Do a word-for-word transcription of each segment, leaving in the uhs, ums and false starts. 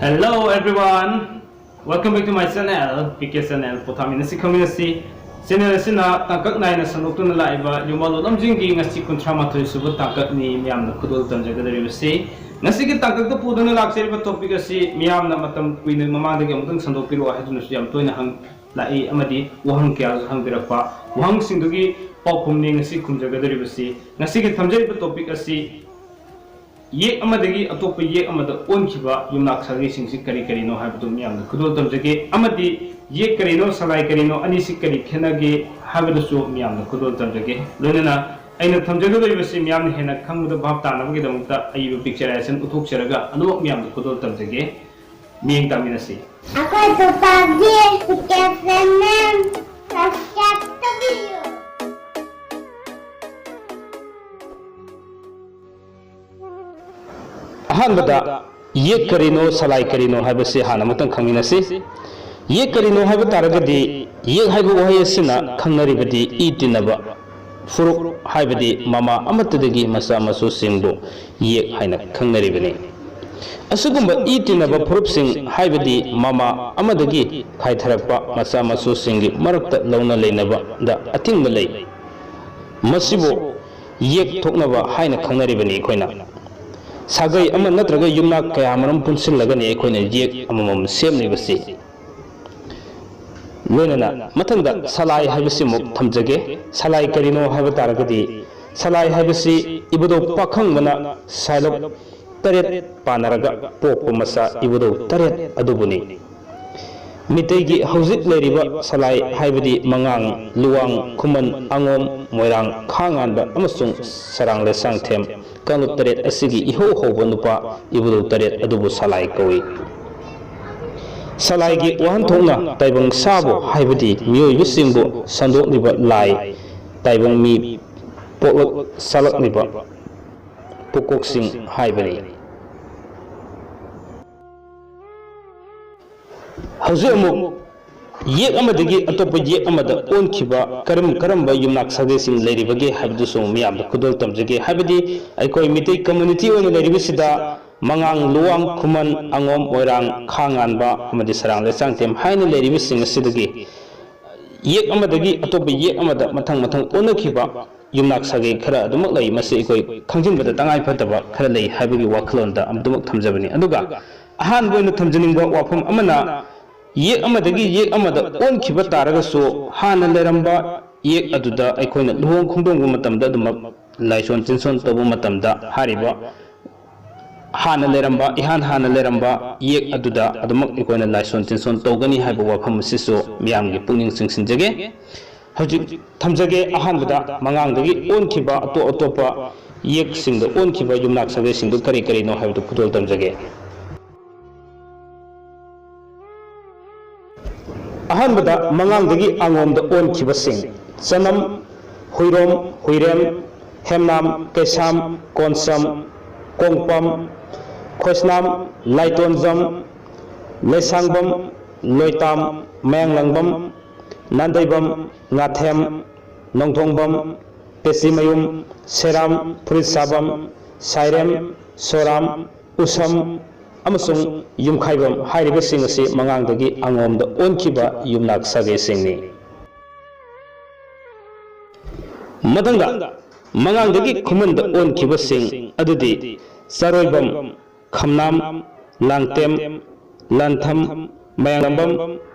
Hello everyone, welcome back to my channel, P K Channel ꯄꯣꯊꯥꯃꯤꯟꯅꯁꯤ ꯈꯪꯃꯤꯟꯅꯁꯤ꯫ Channel ꯑꯁꯤꯅ ꯇꯥꯡꯀꯛ ꯅꯥꯏꯅ ꯁꯟꯗꯣꯛꯇꯨꯅ ꯂꯥꯛꯏꯕ ꯌꯨꯝꯕꯥꯜ ꯂꯣꯂꯝꯁꯤꯡꯒꯤ ꯉꯁꯤ ꯀꯨꯟꯊ꯭ꯔꯥ ꯃꯥꯊꯣꯏ ꯁꯨꯕ ꯇꯥꯡꯀꯛꯅꯤ꯫ ꯃꯤꯌꯥꯝꯅ ꯈꯨꯗꯣꯜ ꯇꯝꯖꯒꯗꯧꯔꯤꯕꯁꯤ ꯉꯁꯤꯒꯤ ꯇꯥꯡꯀꯛꯇ ꯄꯨꯗꯨꯅ ꯂꯥꯛꯆꯔꯤꯕ topic ꯑꯁꯤ ꯃꯤꯌꯥꯝꯅ ꯃꯇꯝ ꯀꯨꯏꯅ ꯃꯃꯥꯡꯗꯒꯤ ꯑꯃꯨꯛꯇꯪ ꯁꯟꯗꯣꯛꯄꯤꯔꯛꯑꯣ ꯍꯥꯏꯗꯨꯅꯁꯨ ꯌꯥꯝ ꯇꯣꯏꯅ ꯍꯪ ꯂꯥꯛꯏ ꯑꯃꯗꯤ ꯋꯥꯍꯪ ꯀꯌꯥꯁꯨ ꯍꯪꯕꯤꯔꯛꯄ, ꯋꯥꯍꯪꯁꯤꯡꯗꯨꯒꯤ ꯄꯥꯎꯈꯨꯝꯅꯤ ꯉꯁꯤ ꯈꯨꯝꯖꯒꯗꯧꯔꯤꯕꯁꯤ꯫ ꯉꯁꯤꯒꯤ ꯊꯝꯖꯔꯤꯕ topic ꯑꯁꯤ ꯌꯦꯛ ꯑꯃꯗꯒꯤ ꯑꯇꯣꯞꯄ ꯌꯦꯛ ꯑꯃꯗ ꯑꯣꯟꯈꯤꯕ ꯌꯨꯝꯅꯥꯛ ꯁꯥꯒꯩꯁꯤꯡꯁꯤ ꯀꯔꯤ ꯀꯔꯤꯅꯣ ꯍꯥꯏꯕꯗꯨ ꯃꯤꯌꯥꯝꯗ ꯈꯨꯗꯣꯜ ꯇꯝꯖꯒꯦ, ꯑꯃꯗꯤ ꯌꯦꯛ ꯀꯔꯤꯅꯣ, ꯁꯂꯥꯏ ꯀꯔꯤꯅꯣ, ꯑꯅꯤꯁꯤ ꯀꯔꯤ ꯈꯦꯠꯅꯒꯦ ꯍꯥꯏꯕꯗꯨꯁꯨ ꯃꯤꯌꯥꯝꯗ ꯈꯨꯗꯣꯜ ꯇꯝꯖꯒꯦ꯫ ꯂꯣꯏꯅꯅ ꯑꯩꯅ ꯊꯝꯖꯒꯗꯧꯔꯤꯕꯁꯤ ꯃꯤꯌꯥꯝꯅ ꯍꯦꯟꯅ ꯈꯪꯕꯗ ꯚꯥꯞ ꯇꯥꯅꯕꯒꯤꯗꯃꯛꯇ ꯑꯏꯕ picturization ꯎꯠꯊꯣꯛꯆꯔꯒ ꯑꯗꯨꯃꯛ ꯃꯤꯌꯥꯝꯗ ꯈꯨꯗꯣꯜ ꯇꯝꯖꯒꯦ꯫ ꯃꯤꯠꯌꯦꯡ ꯇꯥꯃꯤꯟꯅꯁꯤ꯫ ꯑꯩꯈꯣꯏ ꯄꯨꯄꯥꯒꯤ ꯄꯤꯀꯦꯁꯟꯅ subscribe ꯇꯧꯕꯤꯌꯨ꯫ ꯑꯍꯥꯟꯕꯗ ꯌꯦꯛ ꯀꯔꯤꯅꯣ, ꯁꯂꯥꯏ ꯀꯔꯤꯅꯣ ꯍꯥꯏꯕꯁꯤ ꯍꯥꯟꯅ ꯑꯃꯨꯛꯇꯪ ꯈꯪꯃꯤꯟꯅꯁꯤ꯫ ꯌꯦꯛ ꯀꯔꯤꯅꯣ ꯍꯥꯏꯕ ꯇꯥꯔꯒꯗꯤ, ꯌꯦꯛ ꯍꯥꯏꯕ ꯋꯥꯍꯩ ꯑꯁꯤꯅ ꯈꯪꯅꯔꯤꯕꯗꯤ ꯏ ꯇꯤꯟꯅꯕ ꯐꯨꯔꯨꯞ, ꯍꯥꯏꯕꯗꯤ ꯃꯃꯥ ꯑꯃꯠꯇꯗꯒꯤ ꯃꯆꯥ ꯃꯁꯨꯁꯤꯡꯕꯨ ꯌꯦꯛ ꯍꯥꯏꯅ ꯈꯪꯅꯔꯤꯕꯅꯤ꯫ ꯑꯁꯤꯒꯨꯝꯕ ꯏ ꯇꯤꯟꯅꯕ ꯐꯨꯔꯨꯞꯁꯤꯡ, ꯍꯥꯏꯕꯗꯤ ꯃꯃꯥ ꯑꯃꯗꯒꯤ ꯈꯥꯏꯊꯔꯛꯄ ꯃꯆꯥ ꯃꯁꯨꯁꯤꯡꯒꯤ ꯃꯔꯛꯇ ꯂꯧꯅ ꯂꯩꯅꯕꯗ ꯑꯊꯤꯡꯕ ꯂꯩ꯫ ꯃꯁꯤꯕꯨ ꯌꯦꯛ ꯊꯣꯛꯅꯕ ꯍꯥꯏꯅ ꯈꯪꯅꯔꯤꯕꯅꯤ ꯑꯩꯈꯣꯏꯅ꯫ ꯁꯥꯒꯩ ꯑꯃ ꯅꯠꯇ꯭ꯔꯒ ꯌꯨꯝꯅꯥꯛ ꯀꯌꯥ ꯃꯔꯨꯝ ꯄꯨꯟꯁꯤꯜꯂꯒꯅꯤ ꯑꯩꯈꯣꯏꯅ ꯌꯦꯛ ꯑꯃꯃꯝ ꯁꯦꯝꯂꯤꯕꯁꯤ꯫ ꯂꯣꯏꯅꯅ ꯃꯊꯪꯗ ꯁꯂꯥꯏ ꯍꯥꯏꯕꯁꯤꯃꯨꯛ ꯊꯝꯖꯒꯦ꯫ ꯁꯂꯥꯏ ꯀꯔꯤꯅꯣ ꯍꯥꯏꯕ ꯇꯥꯔꯒꯗꯤ, ꯁꯂꯥꯏ ꯍꯥꯏꯕꯁꯤ ꯏꯕꯨꯙꯧ ꯄꯥꯈꯪꯕꯅ ꯁꯥꯏꯂꯣꯛ ꯇꯔꯦꯠ ꯄꯥꯟꯅꯔꯒ ꯄꯣꯛꯄ ꯃꯆꯥ ꯏꯕꯨꯙꯧ ꯇꯔꯦꯠ ꯑꯗꯨꯕꯨꯅꯤ꯫ ꯃꯤꯇꯩꯒꯤ ꯍꯧꯖꯤꯛ ꯂꯩꯔꯤꯕ ꯁꯂꯥꯏ ꯍꯥꯏꯕꯗꯤ ꯃꯉꯥꯡ, ꯂꯨꯋꯥꯡ, ꯈꯨꯃꯟ, ꯑꯉꯣꯝ, ꯃꯣꯏꯔꯥꯡ, ꯈꯥꯉꯥꯟꯕ ꯑꯃꯁꯨꯡ ꯁꯔꯥꯡ ꯂꯩꯁꯥꯡꯊꯦꯝ ꯀꯥꯡꯂꯨꯞ ꯇꯔꯦꯠ ꯑꯁꯤꯒꯤ ꯏꯍꯧ ꯍꯧꯕ ꯅꯨꯄꯥ ꯏꯕꯨꯙꯧ ꯇꯔꯦꯠ ꯑꯗꯨꯕꯨ ꯁꯂꯥꯏ ꯀꯧꯏ꯫ ꯁꯂꯥꯏꯒꯤ ꯋꯥꯍꯟꯊꯣꯛꯅ ꯇꯥꯏꯕꯪ ꯁꯥꯕꯨ ꯍꯥꯏꯕꯗꯤ ꯃꯤꯑꯣꯏꯕꯁꯤꯡꯕꯨ ꯁꯟꯗꯣꯛꯂꯤꯕ ꯂꯥꯏ, ꯇꯥꯏꯕꯪ ꯃꯤ ꯄꯣꯛꯂꯛ ꯁꯥꯂꯛꯂꯤꯕ ꯄꯨꯀꯣꯛꯁꯤꯡ ꯍꯥꯏꯕꯅꯤ꯫ ꯍꯧꯖꯤꯛ ꯑꯃꯨꯛ ꯌꯦꯛ ꯑꯃꯗꯒꯤ ꯑꯇꯣꯞꯄ ꯌꯦꯛ ꯑꯃꯗ ꯑꯣꯟꯈꯤꯕ ꯀꯔꯝ ꯀꯔꯝꯕ ꯌꯨꯝꯅꯥꯛ ꯁꯥꯒꯩꯁꯤꯡ ꯂꯩꯔꯤꯕꯒꯦ ꯍꯥꯏꯕꯗꯨꯁꯨ ꯃꯤꯌꯥꯝꯗ ꯈꯨꯗꯣꯜ ꯇꯝꯖꯒꯦ꯫ ꯍꯥꯏꯕꯗꯤ ꯑꯩꯈꯣꯏ ꯃꯤꯇꯩ community ꯑꯣꯏꯅ ꯂꯩꯔꯤꯕꯁꯤꯗ ꯃꯉꯥꯡ, ꯂꯨꯋꯥꯡ, ꯈꯨꯃꯟ, ꯑꯉꯣꯝ, ꯃꯣꯏꯔꯥꯡ, ꯈꯥ ꯉꯥꯟꯕ ꯑꯃꯗꯤ ꯁꯔꯥꯡ ꯂꯩꯁꯥꯡꯊꯦꯝ ꯍꯥꯏꯅ ꯂꯩꯔꯤꯕꯁꯤꯡ ꯑꯁꯤꯗꯒꯤ ꯌꯦꯛ ꯑꯃꯗꯒꯤ ꯑꯇꯣꯞꯄ ꯌꯦꯛ ꯑꯃꯗ ꯃꯊꯪ ꯃꯊꯪ ꯑꯣꯟꯅꯈꯤꯕ ꯌꯨꯝꯅꯥꯛ ꯁꯥꯒꯩ ꯈꯔ ꯑꯗꯨꯃꯛ ꯂꯩ꯫ ꯃꯁꯤ ꯑꯩꯈꯣꯏ ꯈꯪꯖꯤꯟꯕꯗ ꯇꯉꯥꯏ ꯐꯗꯕ ꯈꯔ ꯂꯩ ꯍꯥꯏꯕꯒꯤ ꯋꯥꯈꯜꯂꯣꯟꯗ ꯑꯗꯨꯃꯛ ꯊꯝꯖꯕꯅꯤ꯫ ꯑꯗꯨꯒ ꯑꯍꯥꯟꯕ ꯑꯣꯏꯅ ꯊꯝꯖꯅꯤꯡꯕ ꯋꯥꯐꯝ ꯑꯃꯅ, ꯌꯦꯛ ꯑꯃꯗꯒꯤ ꯌꯦꯛ ꯑꯃꯗ ꯑꯣꯟꯈꯤꯕ ꯇꯥꯔꯒꯁꯨ, ꯍꯥꯟꯅ ꯂꯩꯔꯝꯕ ꯌꯦꯛ ꯑꯗꯨꯗ ꯑꯩꯈꯣꯏꯅ ꯂꯨꯍꯣꯡ ꯈꯣꯡꯗꯣꯡꯕ ꯃꯇꯝꯗ ꯑꯗꯨꯃꯛ ꯂꯥꯏꯁꯣꯟ ꯇꯤꯟꯁꯣꯟ ꯇꯧꯕ ꯃꯇꯝꯗ ꯍꯥꯏꯔꯤꯕ ꯍꯥꯟꯅ ꯂꯩꯔꯝꯕ, ꯏꯍꯥꯟ ꯍꯥꯟꯅ ꯂꯩꯔꯝꯕ ꯌꯦꯛ ꯑꯗꯨꯗ ꯑꯗꯨꯃꯛ ꯑꯩꯈꯣꯏꯅ ꯂꯥꯏꯁꯣꯟ ꯇꯤꯟꯁꯣꯟ ꯇꯧꯒꯅꯤ ꯍꯥꯏꯕ ꯋꯥꯐꯝ ꯑꯁꯤꯁꯨ ꯃꯤꯌꯥꯝꯒꯤ ꯄꯨꯛꯅꯤꯡ ꯆꯤꯡꯁꯤꯟꯖꯒꯦ꯫ ꯍꯧꯖꯤꯛ ꯊꯝꯖꯒꯦ, ꯑꯍꯥꯟꯕꯗ ꯃꯉꯥꯡꯗꯒꯤ ꯑꯣꯟꯈꯤꯕ ꯑꯇꯣꯞ ꯑꯇꯣꯞꯄ ꯌꯦꯛꯁꯤꯡꯗ ꯑꯣꯟꯈꯤꯕ ꯌꯨꯝꯅꯥꯛ ꯁꯥꯒꯩꯁꯤꯡꯗꯨ ꯀꯔꯤ ꯀꯔꯤꯅꯣ ꯍꯥꯏꯕꯗꯨ ꯈꯨꯗꯣꯜ ꯇꯝꯖꯒꯦ꯫ ꯑꯍꯥꯟꯕꯗ ꯃꯉꯥꯡꯗꯒꯤ ꯑꯉꯣꯝꯗ ꯑꯣꯟꯈꯤꯕꯁꯤꯡ: ꯆꯅꯝ, ꯍꯨꯏꯔꯣꯝ, ꯍꯨꯏꯔꯦꯝ, ꯍꯦꯝꯅꯥꯝ, ꯀꯩꯁꯥꯝ, ꯀꯣꯟꯁꯝ, ꯀꯣꯡꯄꯝ, ꯈꯣꯏꯁꯅꯥꯝ, ꯂꯥꯏꯇꯣꯟꯖꯝ, ꯂꯩꯁꯥꯡꯕꯝ, ꯂꯣꯏꯇꯥꯝ, ꯃꯌꯥꯡꯂꯪꯕꯝ, ꯅꯥꯟꯗꯩꯕꯝ, ꯉꯥꯊꯦꯝ, ꯅꯣꯡꯊꯣꯡꯕꯝ, ꯄꯦꯆꯤꯃꯌꯨꯝ, ꯁꯦꯔꯥꯝ, ꯐꯨꯔꯤꯠꯁꯥꯕꯝ, ꯁꯥꯏꯔꯦꯝ, ꯁꯣꯔꯥꯝ, ꯎꯁꯝ ꯑꯃꯁꯨꯡ ꯌꯨꯝꯈꯥꯏꯕꯝ ꯍꯥꯏꯔꯤꯕꯁꯤꯡ ꯑꯁꯤ ꯃꯉꯥꯡꯗꯒꯤ ꯑꯉꯣꯝꯗ ꯑꯣꯟꯈꯤꯕ ꯌꯨꯝꯅꯥꯛ ꯁꯥꯒꯩꯁꯤꯡꯅꯤ꯫ ꯃꯊꯪꯗ ꯃꯉꯥꯡꯗꯒꯤ ꯈꯨꯃꯟꯗ ꯑꯣꯟꯈꯤꯕꯁꯤꯡ ꯑꯗꯨꯗꯤ ꯆꯥꯔꯣꯏꯕꯝ, ꯈꯝꯅꯥꯝ, ꯂꯥꯡꯇꯦꯝ, ꯂꯥꯟꯊꯝ, ꯃꯌꯥꯡꯂꯝꯕꯝ,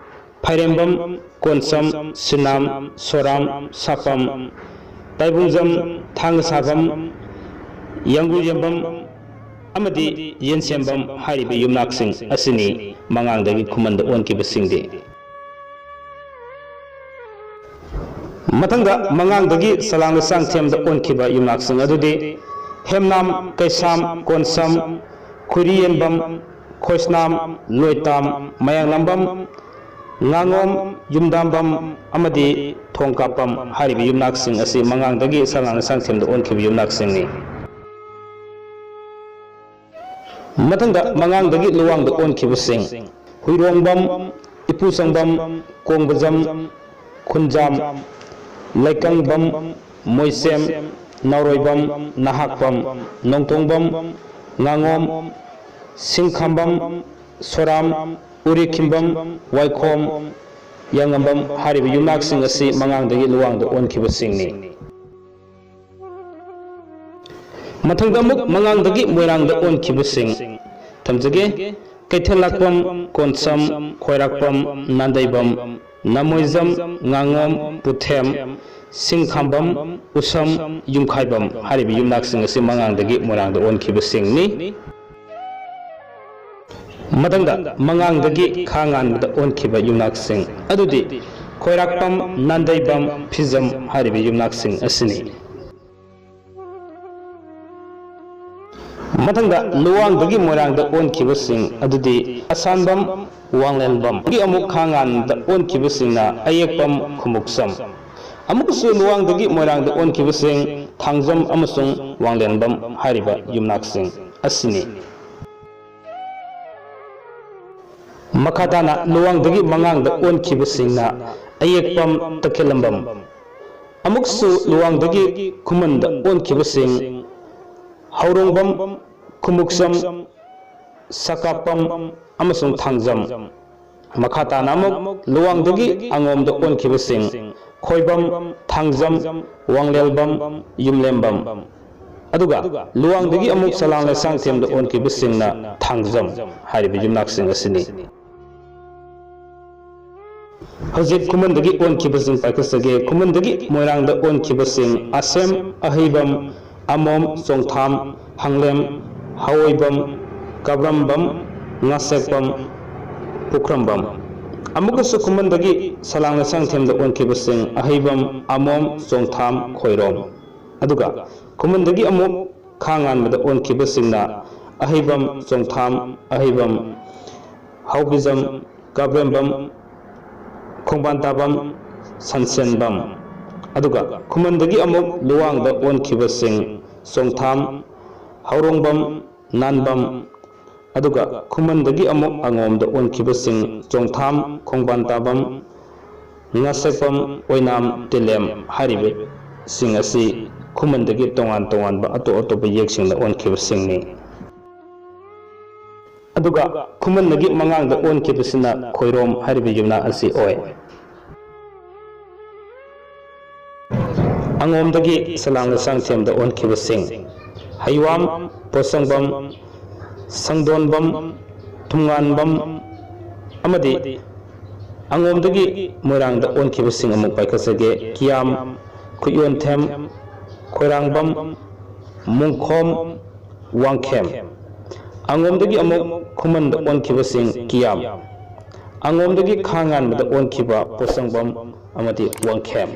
ꯐꯥꯏꯔꯦꯝꯕꯝ, ꯀꯣꯟꯁꯝ, ꯁꯤꯅꯥꯝ, ꯁꯣꯔꯥꯝ, ꯁꯥꯄꯝ, ꯇꯥꯏꯕꯨꯡꯖꯝ, ꯊꯥꯡꯒꯁꯥꯕꯝ, ꯌꯥꯡꯒꯨꯌꯦꯝꯕꯝ ꯑꯃꯗꯤ ꯌꯦꯟꯁꯦꯝꯕꯝ ꯍꯥꯏꯔꯤꯕ ꯌꯨꯝꯅꯥꯛꯁꯤꯡ ꯑꯁꯤꯅꯤ ꯃꯉꯥꯡꯗꯒꯤ ꯈꯨꯃꯟꯗ ꯑꯣꯟꯈꯤꯕꯁꯤꯡꯗꯤ꯫ ꯃꯊꯪꯗ ꯃꯉꯥꯡꯗꯒꯤ ꯁꯂꯥꯡ ꯂꯩꯁꯥꯡꯊꯦꯝꯗ ꯑꯣꯟꯈꯤꯕ ꯌꯨꯝꯅꯥꯛꯁꯤꯡ ꯑꯗꯨꯗꯤ ꯍꯦꯝꯅꯥꯝ, ꯀꯩꯁꯥꯝ, ꯀꯣꯟꯁꯝ, ꯈꯨꯏꯔꯤꯌꯦꯟꯕꯝ, ꯈꯣꯏꯁꯅꯥꯝ, ꯂꯣꯏꯇꯥꯝ, ꯃꯌꯥꯡꯂꯝꯕꯝ, ꯉꯥꯉꯣꯝ, ꯌꯨꯝꯗꯥꯝꯕꯝ ꯑꯃꯗꯤ ꯊꯣꯡꯀꯥꯞꯄꯝ ꯍꯥꯏꯔꯤꯕ ꯌꯨꯝꯅꯥꯛꯁꯤꯡ ꯑꯁꯤ ꯃꯉꯥꯡꯗꯒꯤ ꯁꯂꯥꯡ ꯂꯩꯁꯥꯡꯊꯦꯝꯗ ꯑꯣꯟꯈꯤꯕ ꯌꯨꯝꯅꯥꯛꯁꯤꯡꯅꯤ꯫ ꯃꯊꯪꯗ ꯃꯉꯥꯡꯗꯒꯤ ꯂꯨꯋꯥꯡꯗ ꯑꯣꯟꯈꯤꯕꯁꯤꯡ: ꯍꯨꯏꯔꯣꯡꯕꯝ, ꯏꯄꯨꯁꯪꯕꯝ, ꯀꯣꯡꯕꯖꯝ, ꯈꯨꯟꯖꯥꯝ, ꯂꯩꯀꯪꯕꯝ, ꯃꯣꯏꯁꯦꯝ, ꯅꯥꯎꯔꯣꯏꯕꯝ, ꯅꯍꯥꯛꯄꯝ, ꯅꯣꯡꯊꯣꯡꯕꯝ, ꯉꯥꯉꯣꯝ, ꯁꯤꯡꯈꯥꯝꯕꯝ, ꯁꯣꯔꯥꯝ, ꯎꯔꯤꯈꯤꯝꯕꯝ, ꯋꯥꯏꯈꯣꯝ, ꯌꯥꯉꯝꯕꯝ ꯍꯥꯏꯔꯤꯕ ꯌꯨꯝꯅꯥꯛꯁꯤꯡ ꯑꯁꯤ ꯃꯉꯥꯡꯗꯒꯤ ꯂꯨꯋꯥꯡꯗ ꯑꯣꯟꯈꯤꯕꯁꯤꯡꯅꯤ꯫ ꯃꯊꯪꯗ ꯑꯃꯨꯛ ꯃꯉꯥꯡꯗꯒꯤ ꯃꯣꯏꯔꯥꯡꯗ ꯑꯣꯟꯈꯤꯕꯁꯤꯡ ꯊꯝꯖꯒꯦ꯫ ꯀꯩꯊꯦꯜꯂꯥꯛꯄꯝ, ꯀꯣꯟꯁꯝ, ꯈꯣꯏꯔꯥꯛꯄꯝ, ꯅꯥꯟꯗꯩꯕꯝ, ꯅꯃꯣꯏꯖꯝ, ꯉꯥꯉꯣꯝ, ꯄꯨꯊꯦꯝ, ꯁꯤꯡꯈꯥꯝꯕꯝ, ꯎꯁꯝ, ꯌꯨꯝꯈꯥꯏꯕꯝ ꯍꯥꯏꯔꯤꯕ ꯌꯨꯝꯅꯥꯛꯁꯤꯡ ꯑꯁꯤ ꯃꯉꯥꯡꯗꯒꯤ ꯃꯣꯏꯔꯥꯡꯗ ꯑꯣꯟꯈꯤꯕꯁꯤꯡꯅꯤ꯫ ꯃꯊꯪꯗ ꯃꯉꯥꯡꯗꯒꯤ ꯈꯥ ꯉꯥꯟꯕꯗ ꯑꯣꯟꯈꯤꯕ ꯌꯨꯝꯅꯥꯛꯁꯤꯡ ꯑꯗꯨꯗꯤ ꯈꯣꯏꯔꯥꯛꯄꯝ, ꯅꯥꯟꯗꯩꯕꯝ, ꯐꯤꯖꯝ ꯍꯥꯏꯔꯤꯕ ꯌꯨꯝꯅꯥꯛꯁꯤꯡ ꯑꯁꯤꯅꯤ꯫ ꯃꯊꯪꯗ ꯂꯨꯋꯥꯡꯗꯒꯤ ꯃꯣꯏꯔꯥꯡꯗ ꯑꯣꯟꯈꯤꯕꯁꯤꯡ ꯑꯗꯨꯗꯤ ꯑꯁꯥꯟꯕꯝ, ꯋꯥꯡꯂꯦꯟꯕꯝꯒꯤ ꯑꯃꯨꯛ ꯈꯥ ꯉꯥꯟꯕꯗ ꯑꯣꯟꯈꯤꯕꯁꯤꯡꯅ ꯑꯌꯦꯛꯄꯝ, ꯈꯨꯃꯨꯛꯁꯝ꯫ ꯑꯃꯨꯛꯀꯁꯨ ꯂꯨꯋꯥꯡꯗꯒꯤ ꯃꯣꯏꯔꯥꯡꯗ ꯑꯣꯟꯈꯤꯕꯁꯤꯡ ꯊꯥꯡꯖꯝ ꯑꯃꯁꯨꯡ ꯋꯥꯡꯂꯦꯟꯕꯝ ꯍꯥꯏꯔꯤꯕ ꯌꯨꯝꯅꯥꯛꯁꯤꯡ ꯑꯁꯤꯅꯤ꯫ ꯃꯈꯥ ꯇꯥꯅ ꯂꯨꯋꯥꯡꯗꯒꯤ ꯃꯉꯥꯡꯗ ꯑꯣꯟꯈꯤꯕꯁꯤꯡꯅ ꯑꯌꯦꯛꯄꯝ, ꯇꯈꯦꯂꯝꯕꯝ꯫ ꯑꯃꯨꯛꯁꯨ ꯂꯨꯋꯥꯡꯗꯒꯤ ꯈꯨꯃꯟꯗ ꯑꯣꯟꯈꯤꯕꯁꯤꯡ ꯍꯧꯔꯣꯡꯕꯝ, ꯈꯨꯃꯨꯛꯆꯝ, ꯁꯀꯥꯞꯄꯝ ꯑꯃꯁꯨꯡ ꯊꯥꯡꯖꯝ꯫ ꯃꯈꯥ ꯇꯥꯅ ꯑꯃꯨꯛ ꯂꯨꯋꯥꯡꯗꯒꯤ ꯑꯉꯣꯝꯗ ꯑꯣꯟꯈꯤꯕꯁꯤꯡ ꯈꯣꯏꯕꯝ, ꯊꯥꯡꯖꯝ, ꯋꯥꯡꯂꯦꯜꯕꯝ, ꯌꯨꯝꯂꯦꯝꯕꯝ꯫ ꯑꯗꯨꯒ ꯂꯨꯋꯥꯡꯗꯒꯤ ꯑꯃꯨꯛ ꯁꯂꯥꯡ ꯂꯩꯁꯥꯡꯊꯦꯝꯗ ꯑꯣꯟꯈꯤꯕꯁꯤꯡꯅ ꯊꯥꯡꯖꯝ ꯍꯥꯏꯔꯤꯕ ꯌꯨꯝꯅꯥꯛꯁꯤꯡ ꯑꯁꯤꯅꯤ꯫ ꯍꯧꯖꯤꯛ ꯈꯨꯃꯟꯗꯒꯤ ꯑꯣꯟꯈꯤꯕꯁꯤꯡ ꯄꯥꯏꯈꯠꯆꯒꯦ꯫ ꯈꯨꯃꯟꯗꯒꯤ ꯃꯣꯏꯔꯥꯡꯗ ꯑꯣꯟꯈꯤꯕꯁꯤꯡ ꯑꯁꯦꯝ, ꯑꯍꯩꯕꯝ, ꯑꯃꯣꯝ, ꯆꯣꯡꯊꯥꯝ, ꯍꯪꯂꯦꯝ, ꯍꯋꯣꯏꯕꯝ, ꯀꯥꯕ꯭ꯔꯝꯕꯝ, ꯉꯥꯁꯦꯛꯄꯝ, ꯄꯨꯈ꯭ꯔꯝꯕꯝ꯫ ꯑꯃꯨꯛꯀꯁꯨ ꯈꯨꯃꯟꯗꯒꯤ ꯁꯂꯥꯡ ꯂꯩꯁꯥꯡꯊꯦꯝꯗ ꯑꯣꯟꯈꯤꯕꯁꯤꯡ ꯑꯍꯩꯕꯝ, ꯑꯃꯣꯝ, ꯆꯣꯡꯊꯥꯝ, ꯈꯣꯏꯔꯣꯝ꯫ ꯑꯗꯨꯒ ꯈꯨꯃꯟꯗꯒꯤ ꯑꯃꯨꯛ ꯈꯥ ꯉꯥꯟꯕꯗ ꯑꯣꯟꯈꯤꯕꯁꯤꯡꯅ ꯑꯍꯩꯕꯝ, ꯆꯣꯡꯊꯥꯝ, ꯑꯍꯩꯕꯝ, ꯍꯥꯎꯕꯤꯖꯝ, ꯀꯥꯕ꯭ꯔꯦꯝꯕꯝ, ꯈꯣꯡꯕꯥꯟ ꯇꯥꯕꯝ, ꯁꯟꯁꯦꯟꯕꯝ꯫ ꯑꯗꯨꯒ ꯈꯨꯃꯟꯗꯒꯤ ꯑꯃꯨꯛ ꯂꯨꯋꯥꯡꯗ ꯑꯣꯟꯈꯤꯕꯁꯤꯡ ꯆꯣꯡꯊꯥꯝ, ꯍꯧꯔꯣꯡꯕꯝ, ꯅꯥꯟꯕꯝ꯫ ꯑꯗꯨꯒ ꯈꯨꯃꯟꯗꯒꯤ ꯑꯃꯨꯛ ꯑꯉꯣꯝꯗ ꯑꯣꯟꯈꯤꯕꯁꯤꯡ ꯆꯣꯡꯊꯥꯝ, ꯈꯣꯡꯕꯥꯟ ꯇꯥꯕꯝ, ꯉꯥꯁꯦꯛꯄꯝ, ꯑꯣꯏꯅꯥꯝ, ꯇꯤꯂꯦꯝ ꯍꯥꯏꯔꯤꯕꯁꯤꯡ ꯑꯁꯤ ꯈꯨꯃꯟꯗꯒꯤ ꯇꯣꯉꯥꯟ ꯇꯣꯉꯥꯟꯕ ꯑꯇꯣꯞ ꯑꯇꯣꯞꯄ ꯌꯦꯛꯁꯤꯡꯗ ꯑꯣꯟꯈꯤꯕꯁꯤꯡꯅꯤ꯫ ꯑꯗꯨꯒ ꯈꯨꯃꯟꯗꯒꯤ ꯃꯉꯥꯡꯗ ꯑꯣꯟꯈꯤꯕꯁꯤꯅ ꯈꯣꯏꯔꯣꯝ ꯍꯥꯏꯔꯤꯕ ꯌꯨꯝꯅꯥꯛ ꯑꯁꯤ ꯑꯣꯏ꯫ ꯑꯉꯣꯝꯗꯒꯤ ꯁꯂꯥꯡ ꯂꯩꯁꯥꯡꯊꯦꯝꯗ ꯑꯣꯟꯈꯤꯕꯁꯤꯡ ꯍꯩꯋꯥꯝ, ꯄꯣꯠꯁꯪꯕꯝ, ꯁꯪꯗꯣꯟꯕꯝ, ꯊꯨꯝꯉꯥꯟꯕꯝ ꯑꯃꯗꯤ ꯑꯉꯣꯝꯗꯒꯤ ꯃꯣꯏꯔꯥꯡꯗ ꯑꯣꯟꯈꯤꯕꯁꯤꯡ ꯑꯃꯨꯛ ꯄꯥꯏꯈꯠꯆꯒꯦ꯫ ꯀꯤꯌꯥꯝ, ꯈꯨꯠꯌꯣꯟꯊꯦꯝ, ꯈꯣꯏꯔꯥꯡꯕꯝ, ꯃꯨꯡꯈꯣꯝ, ꯋꯥꯡꯈꯦꯝ꯫ ꯑꯉꯣꯝꯗꯒꯤ ꯑꯃꯨꯛ ꯈꯨꯃꯟꯗ ꯑꯣꯟꯈꯤꯕꯁꯤꯡ ꯀꯤꯌꯥꯝ꯫ ꯑꯉꯣꯝꯗꯒꯤ ꯈꯥ ꯉꯥꯟꯕꯗ ꯑꯣꯟꯈꯤꯕ ꯄꯣꯠꯁꯪꯕꯝ ꯑꯃꯗꯤ ꯋꯥꯡꯈꯦꯝ꯫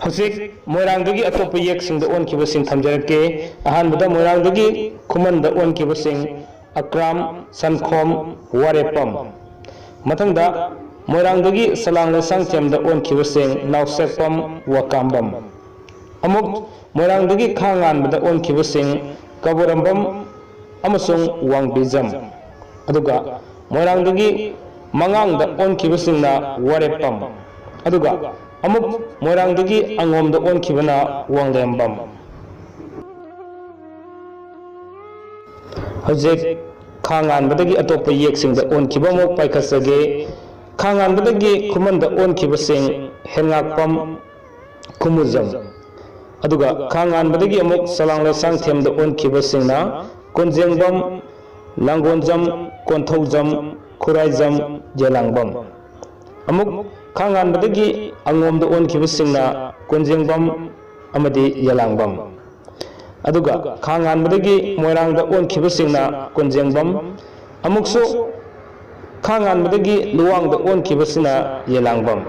ꯍꯧꯖꯤꯛ ꯃꯣꯏꯔꯥꯡꯗꯒꯤ ꯑꯇꯣꯞꯄ ꯌꯦꯛꯁꯤꯡꯗ ꯑꯣꯟꯈꯤꯕꯁꯤꯡ ꯊꯝꯖꯔꯛꯀꯦ꯫ ꯑꯍꯥꯟꯕꯗ ꯃꯣꯏꯔꯥꯡꯗꯒꯤ ꯈꯨꯃꯟꯗ ꯑꯣꯟꯈꯤꯕꯁꯤꯡ ꯑꯀ꯭ꯔꯥꯝ, ꯁꯟꯈꯣꯝ, ꯋꯥꯔꯦꯞꯄꯝ꯫ ꯃꯊꯪꯗ ꯃꯣꯏꯔꯥꯡꯗꯒꯤ ꯁꯂꯥꯡ ꯂꯩꯁꯥꯡꯊꯦꯝꯗ ꯑꯣꯟꯈꯤꯕꯁꯤꯡ ꯅꯥꯎꯁꯦꯛꯄꯝ, ꯋꯥꯀꯥꯝꯕꯝ꯫ ꯑꯃꯨꯛ ꯃꯣꯏꯔꯥꯡꯗꯒꯤ ꯈꯥ ꯉꯥꯟꯕꯗ ꯑꯣꯟꯈꯤꯕꯁꯤꯡ ꯀꯕꯣꯔꯝꯕꯝ ꯑꯃꯁꯨꯡ ꯋꯥꯡꯕꯤꯖꯝ꯫ ꯑꯗꯨꯒ ꯃꯣꯏꯔꯥꯡꯗꯒꯤ ꯃꯉꯥꯡꯗ ꯑꯣꯟꯈꯤꯕꯁꯤꯡꯅ ꯋꯥꯔꯦꯞꯄꯝ꯫ ꯑꯗꯨꯒ ꯑꯃꯨꯛ ꯃꯣꯏꯔꯥꯡꯗꯒꯤ ꯑꯉꯣꯝꯗ ꯑꯣꯟꯈꯤꯕꯅ ꯋꯥꯡꯂꯦꯝꯕꯝ꯫ ꯍꯧꯖꯤꯛ ꯈꯥ ꯉꯥꯟꯕꯗꯒꯤ ꯑꯇꯣꯞꯄ ꯌꯦꯛꯁꯤꯡꯗ ꯑꯣꯟꯈꯤꯕ ꯑꯃꯨꯛ ꯄꯥꯏꯈꯠꯆꯒꯦ꯫ ꯈꯥ ꯉꯥꯟꯕꯗꯒꯤ ꯈꯨꯃꯟꯗ ꯑꯣꯟꯈꯤꯕꯁꯤꯡ ꯍꯦꯟꯉꯥꯛꯄꯝ, ꯈꯨꯃꯨꯖꯝ꯫ ꯑꯗꯨꯒ ꯈꯥ ꯉꯥꯟꯕꯗꯒꯤ ꯑꯃꯨꯛ ꯁꯂꯥꯡ ꯂꯩꯁꯥꯡꯊꯦꯝꯗ ꯑꯣꯟꯈꯤꯕꯁꯤꯡꯅ ꯀꯣꯟꯖꯦꯡꯕꯝ, ꯂꯥꯡꯒꯣꯟꯖꯝ, ꯀꯣꯟꯊꯧꯖꯝ, ꯈꯨꯔꯥꯏꯖꯝ, ꯌꯦꯂꯥꯡꯕꯝ꯫ ꯑꯃꯨꯛ ꯈꯥ ꯉꯥꯟꯕꯗꯒꯤ ꯑꯉꯣꯝꯗ ꯑꯣꯟꯈꯤꯕꯁꯤꯡꯅ ꯀꯣꯟꯖꯦꯡꯕꯝ ꯑꯃꯗꯤ ꯌꯦꯂꯥꯡꯕꯝ꯫ ꯑꯗꯨꯒ ꯈꯥ ꯉꯥꯟꯕꯗꯒꯤ ꯃꯣꯏꯔꯥꯡꯗ ꯑꯣꯟꯈꯤꯕꯁꯤꯡꯅ ꯀꯣꯟꯖꯦꯡꯕꯝ꯫ ꯑꯃꯨꯛꯁꯨ ꯈꯥ ꯉꯥꯟꯕꯗꯒꯤ ꯂꯨꯋꯥꯡꯗ ꯑꯣꯟꯈꯤꯕꯁꯤꯅ ꯌꯦꯂꯥꯡꯕꯝ꯫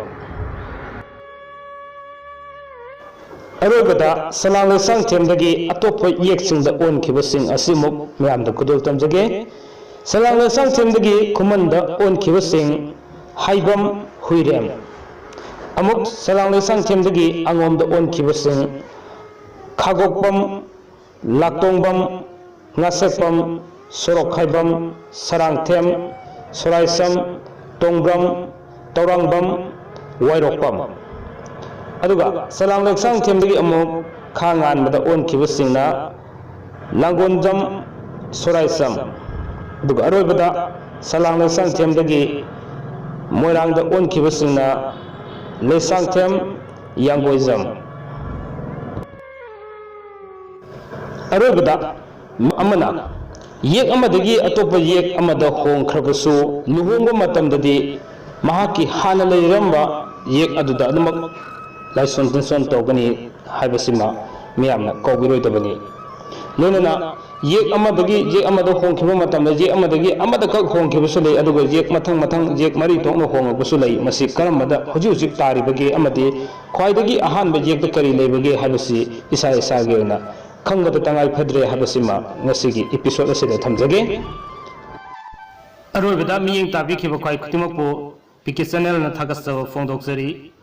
ꯑꯔꯣꯏꯕꯗ ꯁꯂꯥꯡ ꯂꯩꯁꯥꯡꯊꯦꯝꯗꯒꯤ ꯑꯇꯣꯞꯄ ꯌꯦꯛꯁꯤꯡꯗ ꯑꯣꯟꯈꯤꯕꯁꯤꯡ ꯑꯁꯤꯃꯨꯛ ꯃꯌꯥꯝꯗ ꯈꯨꯗꯣꯜ ꯇꯝꯖꯒꯦ꯫ ꯁꯂꯥꯡ ꯂꯩꯁꯥꯡꯊꯦꯝꯗꯒꯤ ꯈꯨꯃꯟꯗ ꯑꯣꯟꯈꯤꯕꯁꯤꯡ ꯍꯥꯏꯕꯝ, ꯍꯨꯏꯔꯦꯝ꯫ ꯑꯃꯨꯛ ꯁꯂꯥꯡ ꯂꯩꯁꯥꯡꯊꯦꯝꯗꯒꯤ ꯑꯉꯣꯝꯗ ꯑꯣꯟꯈꯤꯕꯁꯤꯡ ꯈꯥꯒꯣꯛꯄꯝ, ꯂꯥꯛꯇꯣꯡꯕꯝ, ꯉꯥꯁꯦꯛꯄꯝ, ꯁꯣꯔꯣꯛꯈꯥꯏꯕꯝ, ꯁꯔꯥꯡꯊꯦꯝ, ꯁꯣꯔꯥꯏꯁꯝ, ꯇꯣꯡꯕ꯭ꯔꯝ, ꯇꯧꯔꯥꯡꯕꯝ, ꯋꯥꯏꯔꯣꯛꯄꯝ꯫ ꯑꯗꯨꯒ ꯁꯂꯥꯡ ꯂꯩꯁꯥꯡꯊꯦꯝꯗꯒꯤ ꯑꯃꯨꯛ ꯈꯥ ꯉꯥꯟꯕꯗ ꯑꯣꯟꯈꯤꯕꯁꯤꯡꯅ ꯂꯥꯡꯒꯣꯟꯖꯝ, ꯁꯣꯔꯥꯏꯁꯝ, ꯑꯗꯨꯒ ꯑꯔꯣꯏꯕꯗ ꯁꯂꯥꯡ ꯂꯩꯁꯥꯡꯊꯦꯝꯗꯒꯤ ꯃꯣꯏꯔꯥꯡꯗ ꯑꯣꯟꯈꯤꯕꯁꯤꯡꯅ ꯂꯩꯁꯥꯡꯊꯦꯝ, ꯌꯥꯡꯒꯣꯏꯖꯝ꯫ ꯑꯔꯣꯏꯕꯗ ꯑꯃꯅ ꯌꯦꯛ ꯑꯃꯗꯒꯤ ꯑꯇꯣꯞꯄ ꯌꯦꯛ ꯑꯃꯗ ꯍꯣꯡꯈ꯭ꯔꯕꯁꯨ ꯂꯨꯍꯣꯡꯕ ꯃꯇꯝꯗꯗꯤ ꯃꯍꯥꯛꯀꯤ ꯍꯥꯟꯅ ꯂꯩꯔꯝꯕ ꯌꯦꯛ ꯑꯗꯨꯗ ꯑꯗꯨꯃꯛ ꯂꯥꯏꯁꯣꯟ ꯇꯤꯟꯁꯣꯟ ꯇꯧꯒꯅꯤ ꯍꯥꯏꯕꯁꯤꯃ ꯃꯤꯌꯥꯝꯅ ꯀꯥꯎꯕꯤꯔꯣꯏꯗꯕꯅꯤ꯫ ꯂꯣꯏꯅꯅ ꯌꯦꯛ ꯑꯃꯗꯒꯤ ꯌꯦꯛ ꯑꯃꯗ ꯍꯣꯡꯈꯤꯕ ꯃꯇꯝꯗ ꯌꯦꯛ ꯑꯃꯗꯒꯤ ꯑꯃꯗꯈꯛ ꯍꯣꯡꯈꯤꯕꯁꯨ ꯂꯩ, ꯑꯗꯨꯒ ꯌꯦꯛ ꯃꯊꯪ ꯃꯊꯪ ꯌꯦꯛ ꯃꯔꯤ ꯊꯣꯛꯅ ꯍꯣꯡꯂꯛꯄꯁꯨ ꯂꯩ꯫ ꯃꯁꯤ ꯀꯔꯝꯕꯗ ꯍꯧꯖꯤꯛ ꯍꯧꯖꯤꯛ ꯇꯥꯔꯤꯕꯒꯦ ꯑꯃꯗꯤ ꯈ꯭ꯋꯥꯏꯗꯒꯤ ꯑꯍꯥꯟꯕ ꯌꯦꯛꯇ ꯀꯔꯤ ꯂꯩꯕꯒꯦ ꯍꯥꯏꯕꯁꯤ ꯏꯁꯥ ꯏꯁꯥꯒꯤ ꯑꯣꯏꯅ ꯈꯪꯕꯗ ꯇꯉꯥꯏ ꯐꯗ꯭ꯔꯦ ꯍꯥꯏꯕꯁꯤꯃ ꯉꯁꯤꯒꯤ episode ꯑꯁꯤꯗ ꯊꯝꯖꯒꯦ꯫ ꯑꯔꯣꯏꯕꯗ ꯃꯤꯠꯌꯦꯡ ꯇꯥꯕꯤꯈꯤꯕ ꯈ꯭ꯋꯥꯏ ꯈꯨꯗꯤꯡꯃꯛꯄꯨ ꯄꯤ ꯀꯦ ꯆꯦꯅꯦꯜꯅ ꯊꯥꯒꯠꯆꯕ ꯐꯣꯡꯗꯣꯛꯆꯔꯤ꯫